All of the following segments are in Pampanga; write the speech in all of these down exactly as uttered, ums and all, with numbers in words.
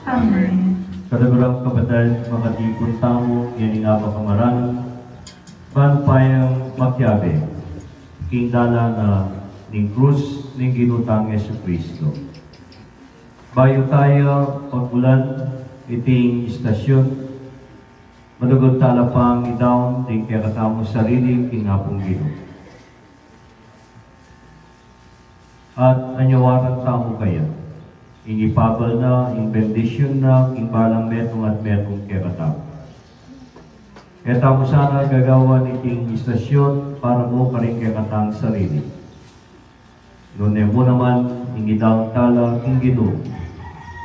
Amen. Kadakulang kapatad, makatipun tamu ngening apakamaranan, ban payang makiabe king dalan na ning krus ning Ginu tang Jesucristo. Bayu taya pagmulan iting istasyun, malugud tala pang idaun ding kekatamung sarili king Apung Ginu. At anyawaran tamu kaya ing ipabal na ing bendisyun na king balang metung at metung kekatamu. E tamu sana gagawan iting istasyun para mu karing kekatang sarili. Nune mu naman ing idaun tala king Ginu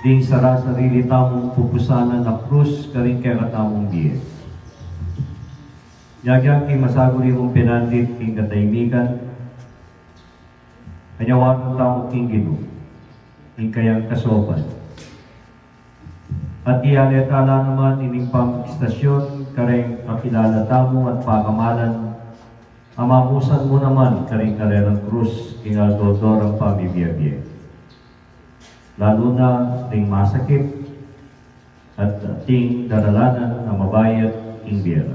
ding sarasarili tamung pupusanan a krus karing kekatamung bie. Nyakyan king masaguli mung penandit king katahimikan, anyawaran tamu king Ginu ing kayang kasopan. At iyale tala naman ining pamag-istasyun kareng kakilala tamu at pagamalan a mamusan mu naman karing karelang krus king aldo-aldo rang pamibie-bie, lalu na ding masakit at ding daralanan a mabayat king bie ra.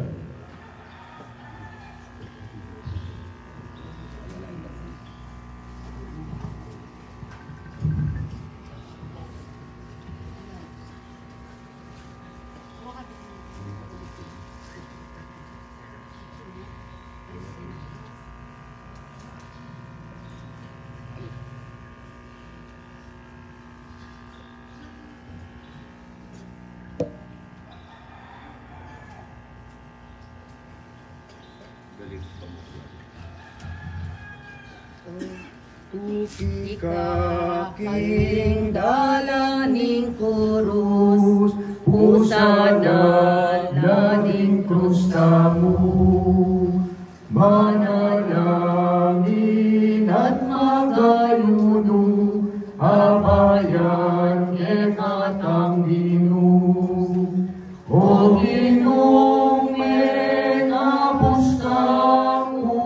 Tuki ka king dalan ning kurus, pusanan na ning krus tamu. Manalangin at mag-ayunu, abayan kekatang Ginu. O Ginung mekabus kaku,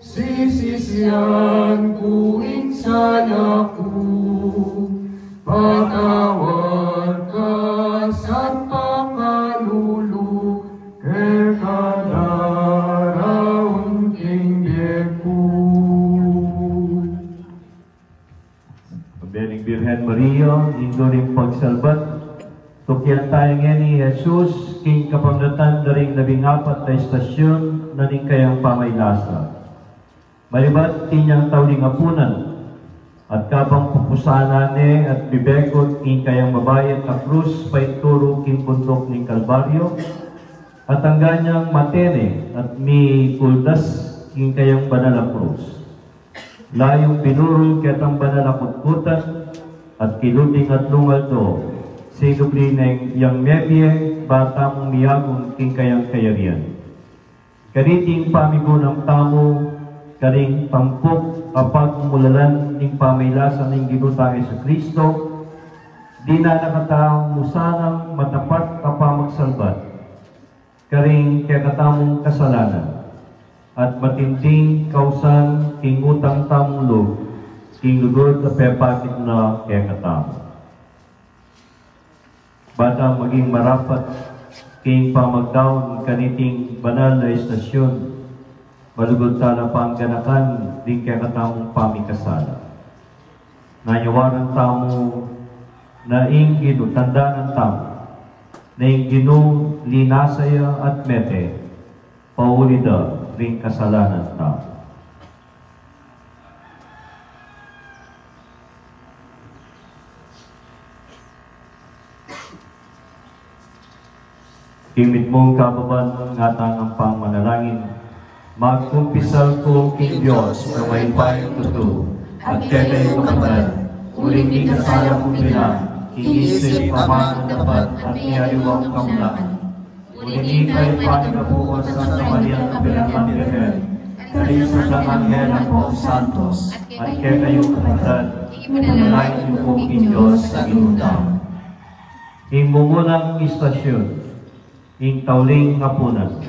sisisian ku ing sala ku, patawad ka sa pakalulu keka daraun king bie ku. Mabianing Birhen Maria, Indu ning pagsalbat, tukian taya ngeni i Jesus king kapamilatan da ring labing apat a istasyun na ning kayang pamaylasa. Malibat king inyang tauling apunan, at kabang pupusanan ne at bibekut king kayang mabayat a krus painturu king bunduk ning Kalbaryo, at angga nang mate ne at mikuldas king kayang banal a krus. Layung binuru ketang banal a kutkutan, at kilub ning atlung aldo, sinubli neng yang mebie, ba tamung miyagun king kayang kayarian. Kaniting pamigunam tamu karing tampuk a pagmulalan ning pamaylasa ning Ginu tang Jesucristo, dinan na katamu sanang matapat a pamagsalbat karing kekatamung kasalanan, at matinding kausan king utang tamung lub king lugud a pepakit na kekatamu. Ba ta maging marapat king pamagdaun kaniting banal a istasyun, malugud tala pang ganakan ding kekatamung pamikasala. Nanyawaran tamu na ing Ginu, tandanan tamu na ing Ginu linasa ya at mete, pauli da ring kasalanan tamu. King mitmung kababan, ngatang ampang manalangin. Magkumpisal ku king Dios a mayupayang tutu, at kekayu kapatad, uling mikasala ku bina king isip, amanu, dapat at king aliwang kamlan. Uling ikayupayang ku king Santa Maria a Birhen, karing sablang anghel ampong santos, at kekayu kapatad, ipanalangin yu ku king Dios a Ginu tamu. Ing mumunang istasyun, ing tauling apunan.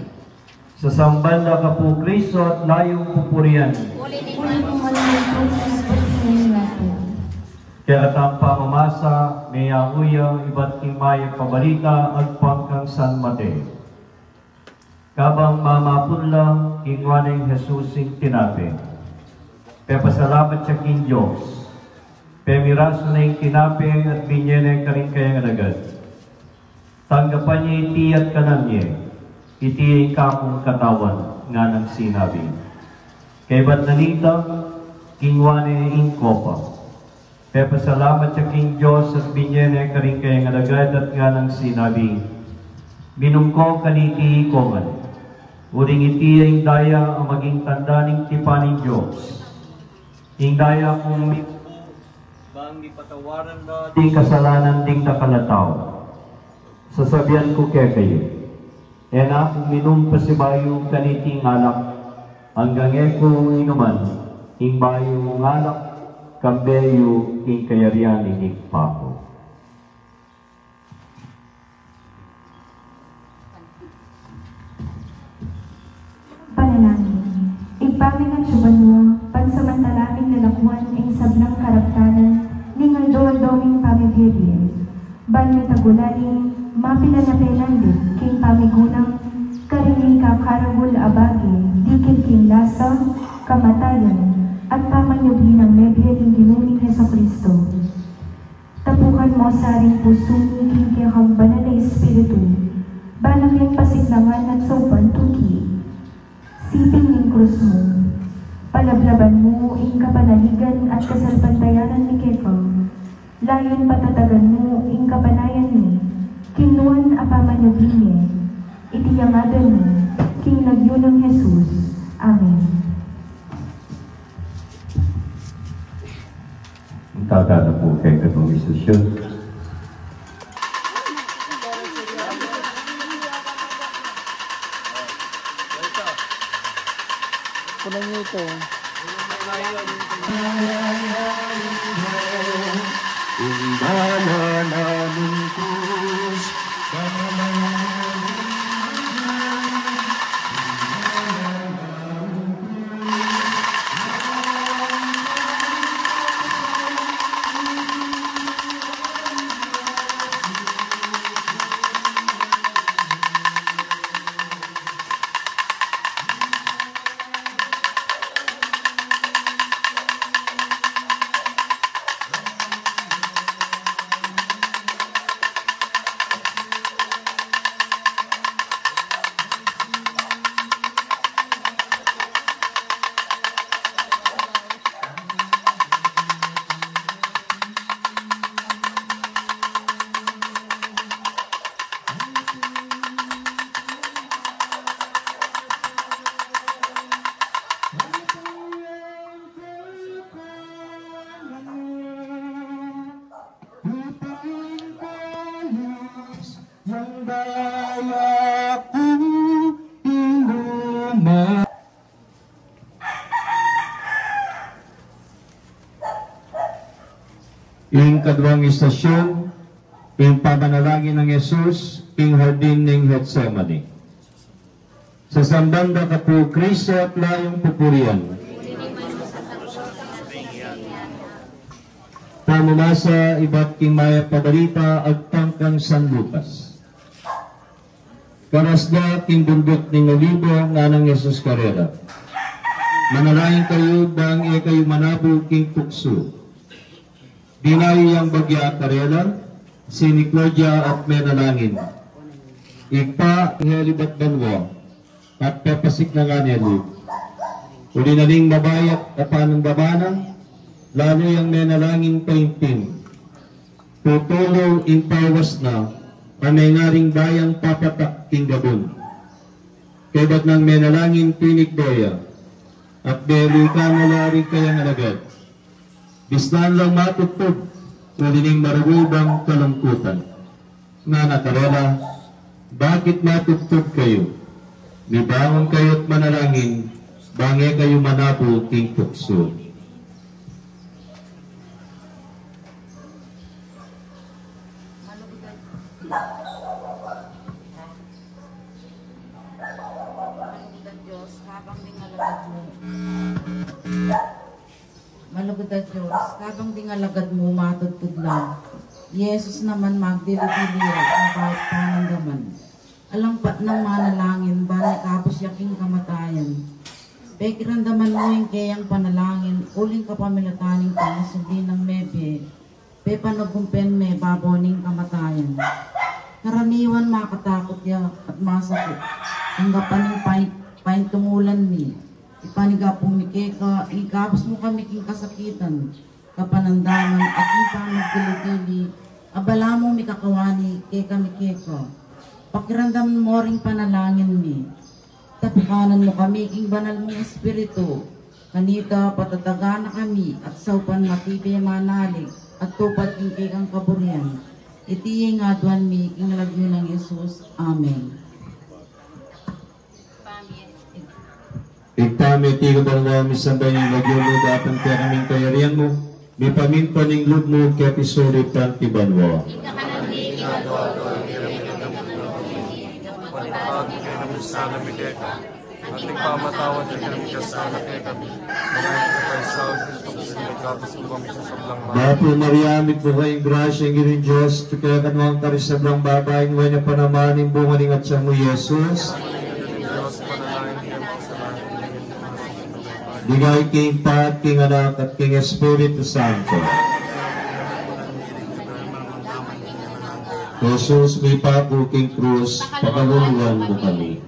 Sasamban da ka pu Kristo at layung pupurian. Uli ning manuntu, uli ning manuntu. Kekatang pamamasa, meyari ya ibat king Mayap a Balita agpang kang San Mateo. Kabang mamapun la, kinua ne nang Jesus ing tinape. Pepasalamat ya king Dios. Pemirasu ne ing tinape at binye ne karing kayang alagad. Tanggapan ye iti at kanan ye, iti ing kakung katawan, nganang sinabi. Kaybat na nita, kinua ne ing kopa. Pepasalamat ya king Dios at binye ne karing kayang alagad at nganang sinabi, minum ko kaniti ikoman. Uling iti ing daya a maging tanda ning tipan ning Dios. Ing daya kung mi-, bang mipatawaran da ding kasalanan ding dakal a tau. Sasabian ku kekayu, e na ku minum pasibayu kaniting alak, anggang e ku inuman ing bayung alak, kambe yu king kayarian ning Ibpa ku. Panalangin. Ibpa mi, atsu ka banua, pansamantala ming lalakwan ing sablang karaptanan ning aldo-aldo ming pamibie-bie. Ban mitagulan ing mapilan a penandit king pamigulang karing mikakaragul a bage dikit king lasa, kamatayan, at pamanyubli nang mebie ning Ginu ming Jesucristo. Tapukan mu sa ring pusu mi king kekang banal a Espiritu, ban a keng pasiklangan at saupan tuki. Siping ning krus mu. Palablaban mu ing kapanaligan at kasalpantayanan mi keka. Layun patatagan mu ing kapanayan mi king nuan a pamanyubli mi. Iti ing ngan mi king lagyu nang Jesus. Amen. Tata na pu king kaduang istasyon. Kunan niyo ito. Ing kaduang istasyon, ing pamanalangin nang Jesus king hardin ning Getsemani. Sasamban da ka pu, Kristo, at layung pupurian. Pamamasa ibat king Mayap a Balita agpang kang San Lucas. Karas da king bunduk ning Olibo, nganang Jesus karela, manalangin kayu bang e kayu manabu king tuksu. Dinayu yang bagya karela, siniklu ya at menalangin, Ibpa, anghel ibat banua, at pepasiklangan ne lu. Uli na ning mabayat a panandabana, lalu yang menalangin paimpin. Tutulu ing pawas na, a mengaring bayang papatak king gabun. Kaybat nang menalangin, tinikdo ya, at belikan na la ring kayang alagad. Bisnan lang matubtub, uli ning maragul bang kalungkutan. Ngana karela, bakit matubtub kayu? Mibangun kayu't manalangin, bang e kayu manabu king tuksu. Malugud a Dios, kabang ding alagad mu matudtud la, i Jesus naman magdili-dili ya, mabayat panandaman. Alang patnang manalangin, ban ikabus ya king kamatayan. Pekiramdaman mu ing keyang panalangin, uling kapamilatan ning pangasubli nang mebie, pepanagumpen me babo ning kamatayan. Karaniwan makatakut ya at masakit. Tanggapan ing pain-, paintumulan mi. Ipanyawad mi keka, ikabus mu kami king kasakitan, kapanandaman, at ing panagdili-dili, abala mu mi kakawani, kekami keka. Pakiramdaman mu ring panalangin mi. Tapukanan mu kami king banal mung Espiritu, kanita patatagan na kami at saupan matibe manalig at tupad king kekang kaburian. Iti ing aduan mi king lagyu nang Jesus. Amen. Ibpa mi, atiu ka banua, misamban ya ing lagyu mu, datang kekami ing kayarian mu, mipamintuan ing lub mu keti sulip anti banua. Ating pamatawad ya ing mikasala kekami. Dapot Maria, mitmu ka king grasya, ing Ginung Dios atyu keka, nuan ka karing sablang babai, nuan ya pa naman ing bunga ning atian mu, i Jesus. Ligaya king Ibpa, king Anak, at king Espiritu Santo. Jesus, mipaku ka king krus, pakaluluan mu kami.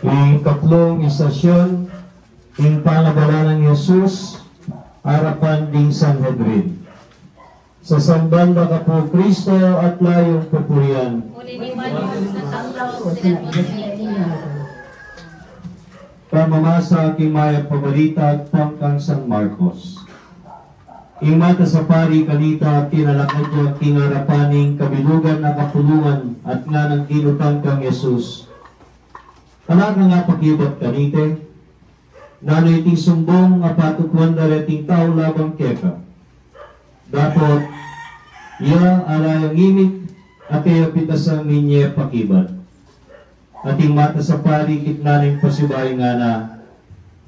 Ing katlung istasyon, ing panabala nang Jesus arapan ding Sanhedrin. Sasamban da ka pu, Kristo, at la yung pupurian. Pamamasa king Mayap a Balita agpang kang San Marcos. Ing matas a pari kanita tinalakad ya king arapan ning kabilugan a kapulungan at nganang dinutan kang Jesus, "Ala kang apakibat kaniti? Nanu iting sumbung a patukuan da reting tau laban keka? Dapot iya ala yang imik at e ya pitasan ning e pakibat." At ing matas a pari kitnan na ing pasibayu ngana,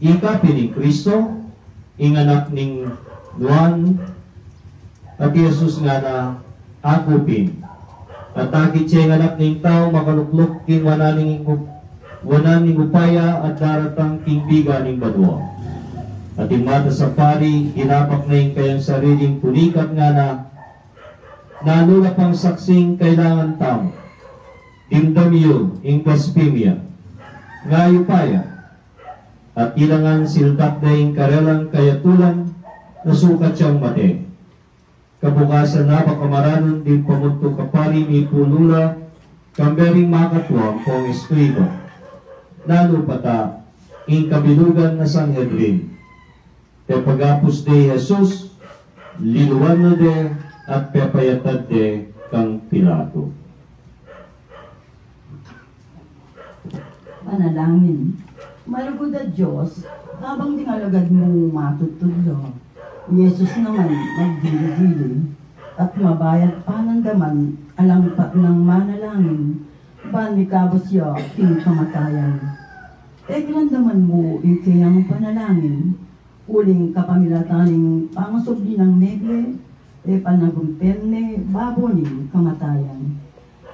"Ika pin ing Kristo, ing anak ning Juan?" At i Jesus ngana, "Aku pin." At akit ya ing Anak ning Tau makalukluk king wanan ning ing-, wanan ning upaya at daratang king biga ning banua. At ing matas a pari, dinapak na ing kayang sariling tunik at ngana, "Nanu la pang saksing kailangan tamu? Dimdam yu ing blasfemia. Ngayu pa ya." At ila ngan sildak da ing karelang kayatulan, nasukat yang mate. Kabukasan, na pakamaranu ding pamuntuk a pari, mipulu la, kambe ring makatwa ampong eskriba. Nanu pa ta, ing kabilugan a Sanhedrin? Pepagapus de i Jesus, liluan na de, at pepayatad de kang Pilato. Panalangin. Malugud a Dios, kabang ding alagad mu matudtud la, i Jesus naman magdili-dili, at mabayat panandaman, alang patnang manalangin, ban mikabus ya king kamatayan. Pekiramdaman mu ing keyang panalangin, Uling kapamilatan ning pangasubli nang meble, e panagumpen ne babo ning kamatayan.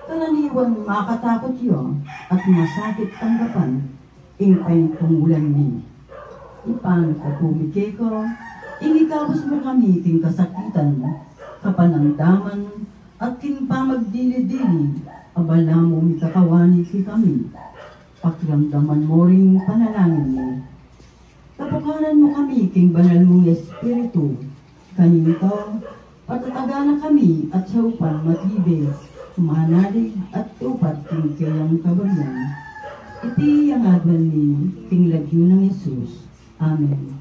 Karaniwan makatakut ya at masakit tanggapan ing paintungulan mi. Ipanagtapumi keka ing ikabus mu kami king kasakitan, kapanamdaman, at king pamagdili-dili, abala mu mikakawani kekami. Pakiramdaman mu ring panalangin mi. Tapukanan mu kami king banal mung Espiritu, kanita patatagan na kami at saupan matibe, manalig at tupat king keyang kaburian. Iti ing aduan mi king lagyu nang Jesus. Amen.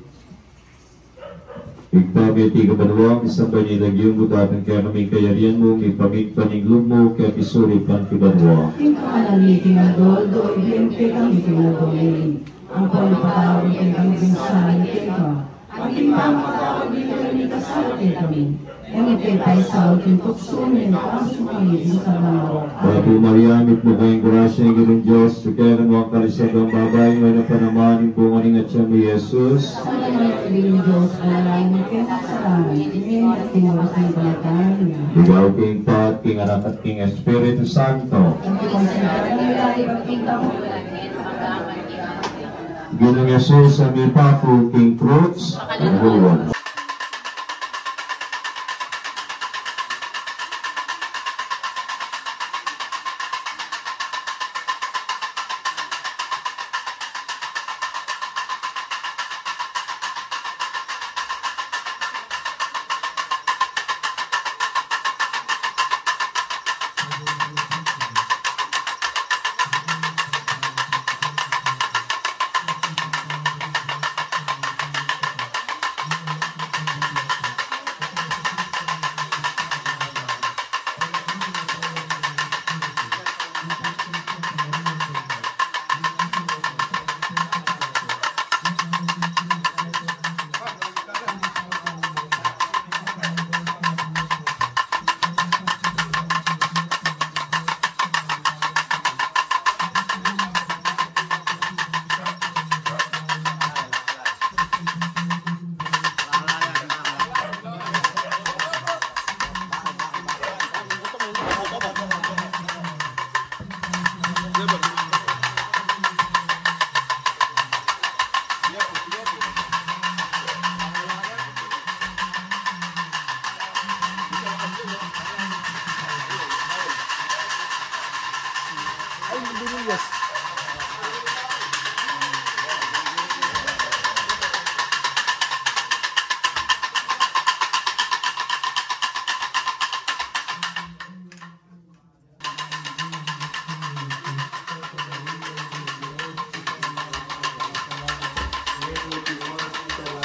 Ibpa mi atiu ka banua, misamban ya ing lagyu mu, datang kekami ing kayarian mu, mipamintuan ing lub mu keti sulip anti banua. Ing kakanan mi king aldo-aldo ibie mu kekami king aldo ngeni, ampon ipatawad mu kekami ing sala mi keka, anti ing pamamatawad mi karing mikasala kekami. E mu ke paisaul king tuksu, nune ikabus mu kami king sablang marok. Bapu Maria, mitmu ka king grasya, ing Ginung Dios atiu keka, nuan ka karing sablang babai, nuan na pa naman ing bunga ning atian mu, i Jesus. Santa Maria, Indu ning Dios, ipanalangin mu keng makasalanan, ngeni at king oras ning kamatayan mi. Ligaya king Ibpa, at king Anak, at king Espiritu Santo. Anti pa ing sinabi ning Ibpa, ipakita mu. Ginung Jesus a mipaku king krus, nagulwan.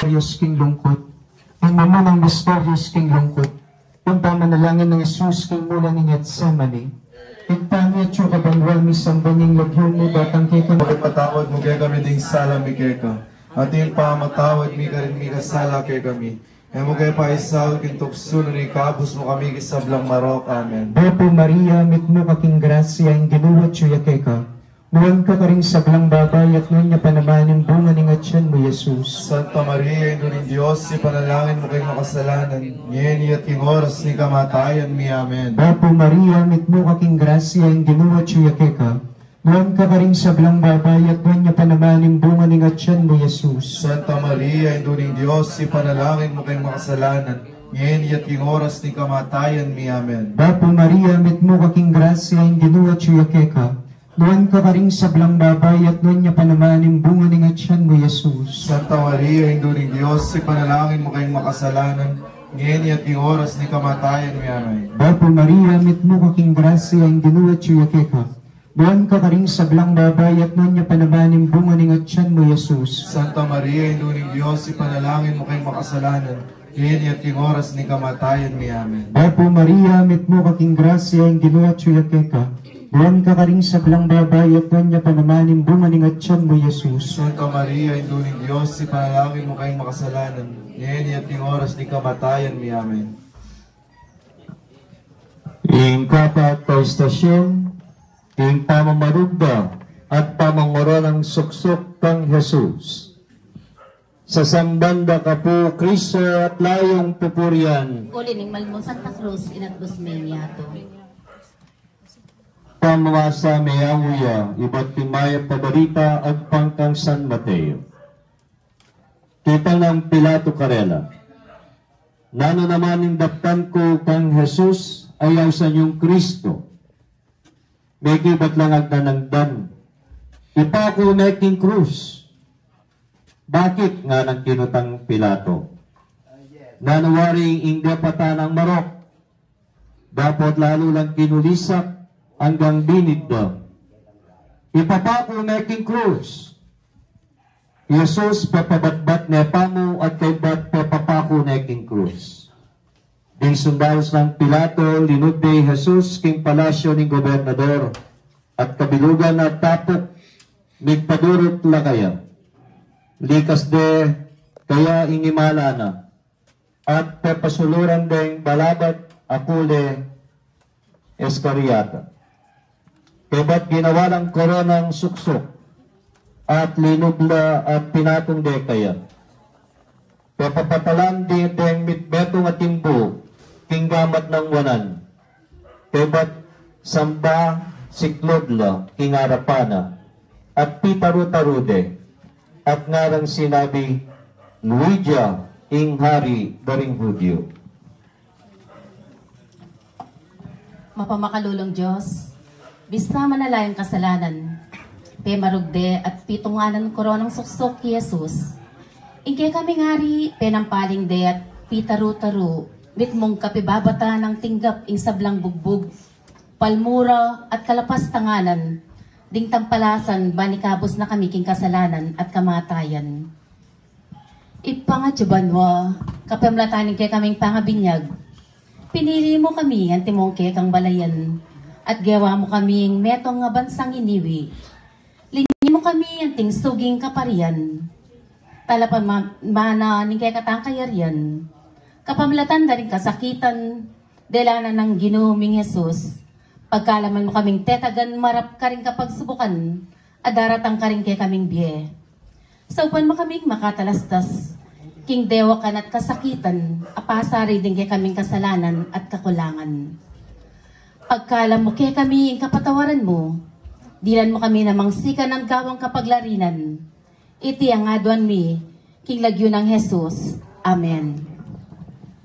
Misterios king lungkut. Ing mumunang misterios king lungkut. Ing pamanalangin nang Jesus king mulan ning Getsemani. Ibpa mi, atiu ka banua, misamban ya ing lagyu mu, datang kekami. Ipatawad mu kekami ding sala mi keka, anti ing pamamatawad mi karing mikasala kekami. E mu ke paisaul king tuksu, nune ikabus mu kami king sablang marok. Amen. Bapu Maria, mitmu ka king grasya, ing Ginu atiu ya keka. Nuan ka karing sablang babai, at nuan ya pa naman ing bunga ning atian mu, i Jesus. Santa Maria, Indu ning Dios, ipanalangin mu keng makasalanan, ngeni at king oras ning kamatayan mi. Amen. Bapu Maria, mitmu ka king grasya, ing Ginu atiu ya keka. Nuan ka karing sablang babai, at nuan ya pa naman ing bunga ning atian mu, i Jesus. Santa Maria, Indu ning Dios, ipanalangin mu keng makasalanan, ngeni at king oras ning kamatayan mi. Amen. Bapu Maria, mitmu ka king grasya, ing Ginu atiu ya keka. Nuan ka karing sablang babai, at nuan ya pa naman ing bunga ning atian mu, i Jesus. Santa Maria, Indu ning Dios, ipanalangin mu keng makasalanan, ngeni at king oras ning kamatayan mi. Amen. Bapu Maria, mitmu ka king grasya, ing Ginu atiu ya keka. Nuan ka karing sablang babai, at nuan ya pa naman ing bunga ning atian mu, i Jesus. Santa Maria, Indu ning Dios, ipanalangin mu keng makasalanan, ngeni at king oras ning kamatayan mi. Amen. Bapu Maria, mitmu ka king grasya, ing Ginu atiu ya keka. Nuan ka karing sablang babai, at nuan ya pa naman ing bunga ning atian mu, i Jesus. Santa Maria, Indu ning Dios, ipanalangin mu keng makasalanan, ngeni at king oras ning kamatayan mi. Amen. Ing kapat a estasyun, ing pamamarugda at pamangorong suksuk kang Jesus. Sasamban da ka pu, Kristo, at layung pupurian. Uli ning Malmung Santa Cruz, inatbus me ing yatu. Pamamasa meyayu ya ibat king Mayap a Balita agpang kang San Mateo. Kitang Pilato karela, "Nanu naman ing daptan ku kang Jesus a ausan yung Kristo? Mekibat lang agdan-agdan, ipaku me king krus." "Bakit?" nganang kinutang Pilato. "Nanu wari ing depatan nang marok?" Dapot lalu lang kinulisak anggang binid da, "Ipapaku ne king krus." Jesus pepabatbat ne pamu at kaybat pepapaku ne king krus. Ding sundalus nang Pilato linud de i Jesus king palasyo ning gobernador, at kabilugan na tapuk, migpadurut la kaya. Likas de kaya ing imala na, at pepasuluran deng balabat a kule Iscariota. Kaybat ginawa lang koronang suksuk, at linud la at pinatung de kaya. Pepapatalan de deng mit-, metung a timbu king gamat nang wanan. Kaybat samba siklud la king arapan na, at pitaru-taru de, at ngarang sinabi, "Nuan ya ing Hari da ring Judio." Mapamakalulung Dios, bista manala yang kasalanan, pemarug de at pitungan nang koronang suksuk i Jesus. Ing kekaming Hari, penampaling de at pitaru-taru, mitmung kapibabatan nang tinggap ing sablang bugbug, palmura at kalapastanganan, ding tampalasan ban ikabus na kami king kasalanan at kamatayan. Ibpa mi atsu ka banua, kapamilatan ning kekaming pangabinyag, pinili mu kami antimong kekang balayan, at gewa mu kaming metung a bansang iniwi. Linye mu kami anting suging kaparian, talapamana ning kekatang kayarian, kapamilatan da ring kasakitan, dela na nang Ginu ming Jesus, pagkalaman mu kaming tetagan marap karing kapagsubukan a daratang karing kekaming bie. Saupan mu kaming makatalastas king dewakan at kasakitan a pasari ding kekaming kasalanan at kakulangan. Pagkalam mu kekami ing kapatawaran mu, dinan mu kami na mangsikan ning gawang kapaglarinan. Iti ing aduan mi king lagyu nang Jesus. Amen.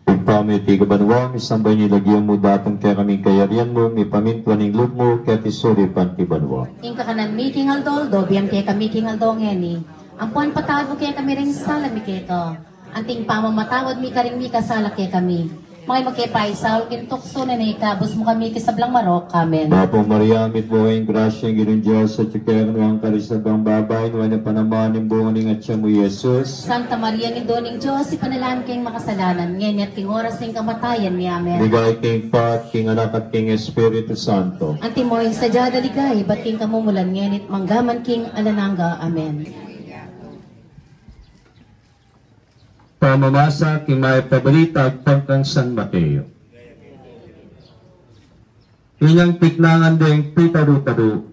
Ibpa mi atsu ka banua, misamban ya ing lagyu mu, datang kekami ing kayarian mu, mipamintuan ing lub mu keti sulip anti banua. Ing kakanan mi king aldo-aldo, ibie mu kekami king aldo ngeni. Ampon ipatawad mu kekami ring sala mi keka, anting pamamatawad mi karing mikasala kekami. Manga e mu ke paisaul king tuksu, nune ikabus mu kami king sablang marok. Amen. Bapu Maria, mitmu ka king grasya, ing Ginung Dios atsu keka, nuan ka karing sablang babai, nuan ya pa naman ing bunga ning atyan mu, i Jesus. Santa Maria, Indu ning Dios, ipanalangin mu keng makasalanan, ngeni at king oras ning kamatayan mi. Amen. Ligaya king Ibpa, king Anak, at king Espiritu Santo. Antimo ing sadya da ligaya ibat king kamumulan, ngeni at manggaman king alang angga. Amen. Pamamasa king Mayap a Balita agpang kang San Mateo. Inyang pitnangan deng pitaru-taru,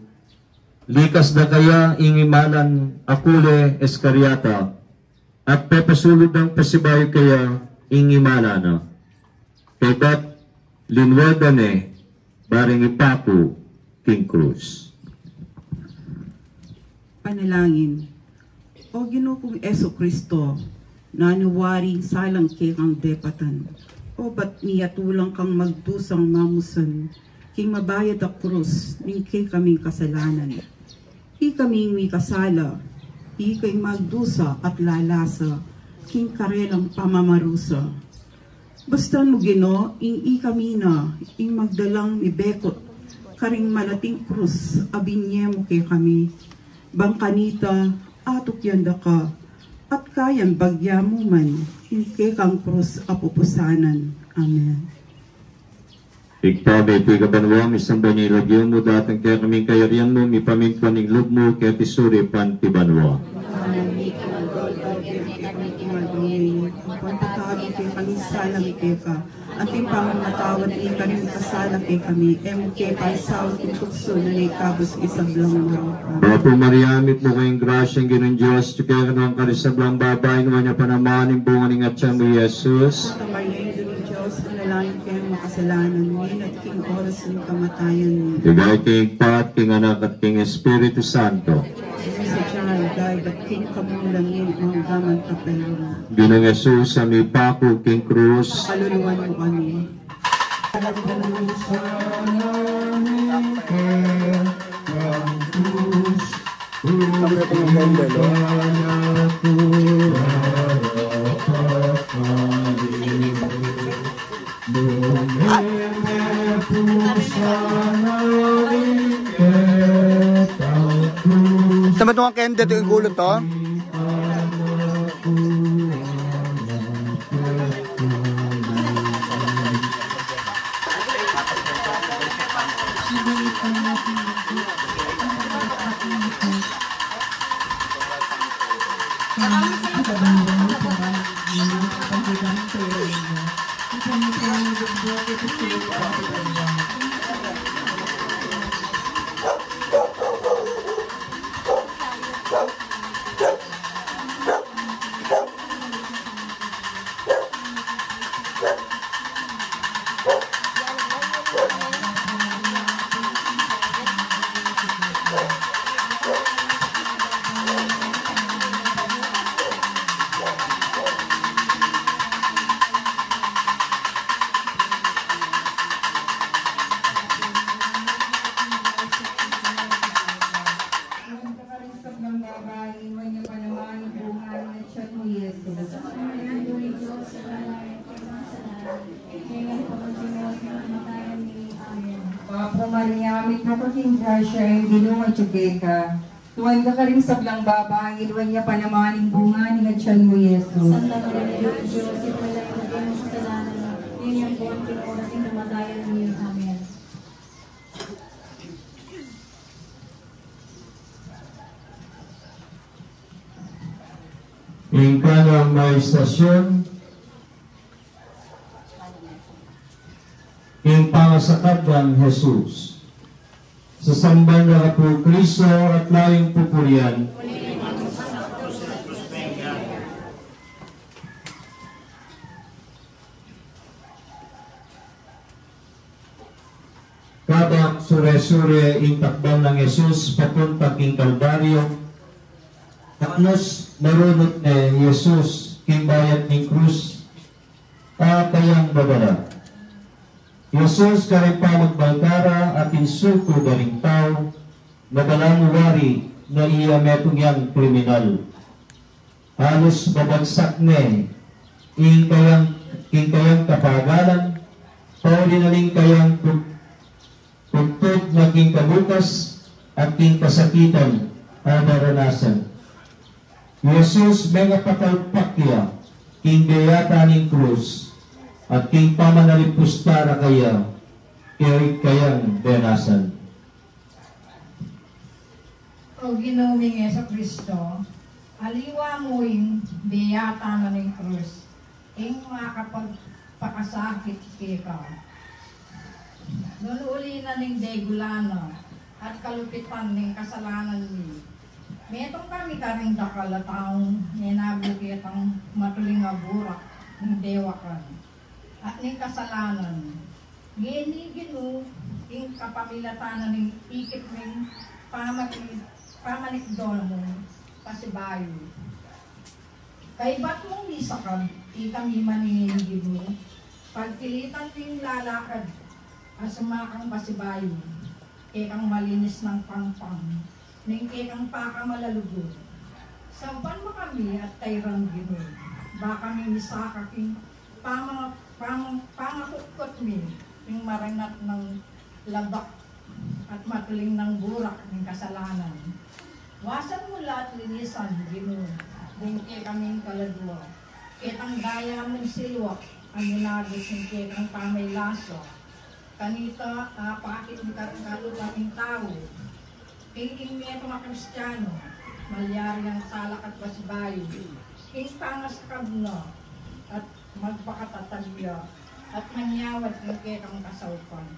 likas da kaya ing imalan a kule Iscariota, at pepasulud dang pasibayu kaya ing imala na. Kaybat linwad da ne, bareng ipaku king krus. Panalangin. O Ginu kung Jesucristo, nanu wari ing salang kekang depatan? O bat miyatulang kang magdusang mamusan king mabayad a krus ning kekaming kasalanan? Ikaming mikasala, ika ing magdusa at lalasa king karelang pamamarusa. Bastan mu, Ginu, ing ikami na ing magdalang mibekut karing malating krus a binye mu kekami, bang kanita atukyan da ka at kayang bagya mu man ing kekang krus a pupusanan. Amen. Ibpa mi atsu ka banua, misamban ya ing lagyu mu, datang kekami ing kayarian mu, mipamintuan ing lub mu keti sulip anti banua. Ing kakanan mi king aldo-aldo, ibie mu kekami king aldo ngeni. Ampon ipatawad mu kekami Sala mi keka, at ing pamamatawad mi karing mikasala kekami, e mu ke paisaul king tuksu, nune ikabus king sablang marok. Bapu Maria, mitmu ka king grasya, ing Ginung Dios atyu keka, nuan ka karing sablang babai, nuan ya pa naman ing bunga ning atyan mu, i Jesus. Santa Maria, Indu ning Dios, ipanalangin mu kaming makasalanan, ngeni at king oras ning kamatayan mi. Ligaya king Ibpa, king Anak, at king Espiritu Santo. Sadya, ligaya king kamumulan, ngeni at kapilan man. Ginung Jesus a mipaku king krus, pakaluluan mu kami. Tamat mo ang kende to igulo to. Karing sablang babai, nuan ya pa naman ing bunga ning atyan mu, i Jesus. Bapu Maria, mitmu ka king grasya, ing Ginu atyu keka. Nuan ka karing sablang babai, nuan ya pa naman ing bunga ning atyan mu, i Jesus. Santa Maria, Indu ning Dios, ipanalangin mu kaming makasalanan, ngeni at king oras ning kamatayan mi. Amen. Ing kanang maestasyon, ing pangasakad nang Jesus. Sasamban da ka pu, Kristo, at layun pupurian. Kabang sure-sure ing takbang nang Jesus papunta king Kalbaryo, halos marunut ne i Jesus king bayat ning krus a kayang dadala. I Jesus karing pamagbalta ra atin suku da ring tau, na balamu wari na iya metung yang kriminal. Halos babagsak ne ing kayang, ing kayang kapagalan, pauli na ning kayang tug-, tugtug na king kabukas at king kasakitan a naranasan. I Jesus mengapatalpak ya king beyata ning krus at king pamanalipusta ra kaya keri kayang benasan. O Ginu ming Jesucristo, aliwa mu ing beyata na ning krus, ing makapagpakasakit keka. Nung uli na ning degulan na at kalupitan ning kasalanan mi, metung kami karing dakal a taung menagu ketang matuling a burak ning dewakan at ning kasalanan. Ngeni Ginu, ing kapamilatan na ning ikit ming pamati-, pamanikdo mung pasibayu. Kaybat mung misakab, ikami man ngeni Ginu, pagpilitan ming lalakad a sumakang pasibayu kekang malinis nang pampang ning kekang pakamalugud. Sabyan mu kami at tairan Ginu, ba kami misaka king pama-, pama-, pangakutkut mi ning marangat nang labak at matuling nang burak ning kasalanan. Wasan mu la at linisan Ginu ding kekaming kaladua, ketang daya mung silwak a minagus ning kekang pamilasa. Kanita, apakit ing kalupa ning tau. Ing, ing metung a Kristiano, malyari yang salak at pasibayu ing pangasakab na at Magpakatatalya at manyawad king kekang kasaupan.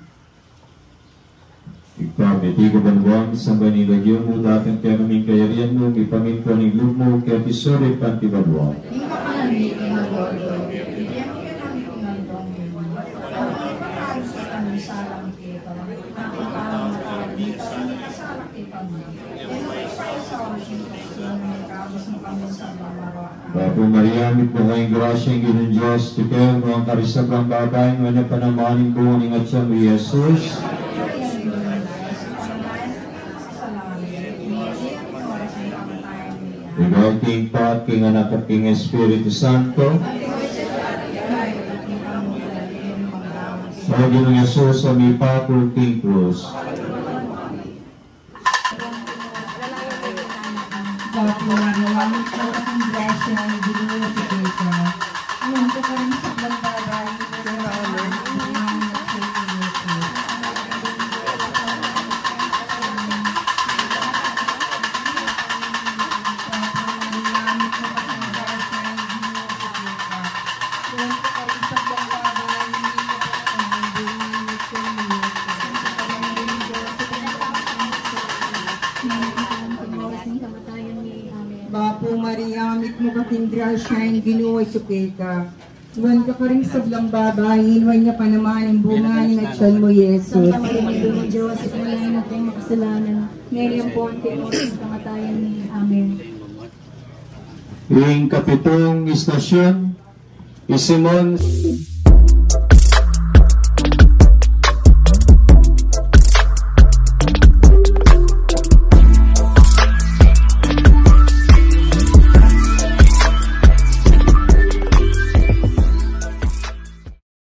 Ibpa mi, atiu ka banua, misamban ya ing lagyu mu, datang kekami ing kayarian mu, mipamintuan ing lub mu keti sulip anti banua. Ing kakanan mi king aldo-aldo ibie mu kekami king aldo ngeni, at mikababaan mu kekami ing sala mi keka, anti ing pamamatawad mi kareng mikasala kekami. E mu ke paisaul king tuksu, nune ikabus mu kami king sablang marok. Bapu Maria, mitmu ka king grasya, ing Ginung Dios atyu keka, nuan ka karing sablang babai, nuan ya pa naman ing bunga ning atyan mu, i Jesus. Ligaya king Ibpa, king Anak, at king Espiritu Santo. O Ginung Jesus, a mipaku king krus. Bapu Maria, mitmu ka king grasya, ing Ginu atyu keka. Nuan ka karing sablang babai, nuan ya pa naman ing bunga ning atyan mu, i Jesus. Bapu Maria, mitmu ka king grasya, ing Ginu atyu keka. Nuan ka karing sablang babai, nuan ya pa naman ing bunga ning atyan mu, i Jesus. Bapu Maria, mitmu ka king grasya, ing Ginu atyu keka. Nuan ka karing sablang babai, nuan ya pa naman ing bunga ning atyan mu, i Jesus. Santa Maria, Indu ning Dios, ipanalangin mu kaming makasalanan, ngeni ampo anti king oras ning kamatayan mi. Amen. Ing kapitung istasyon, i Simon.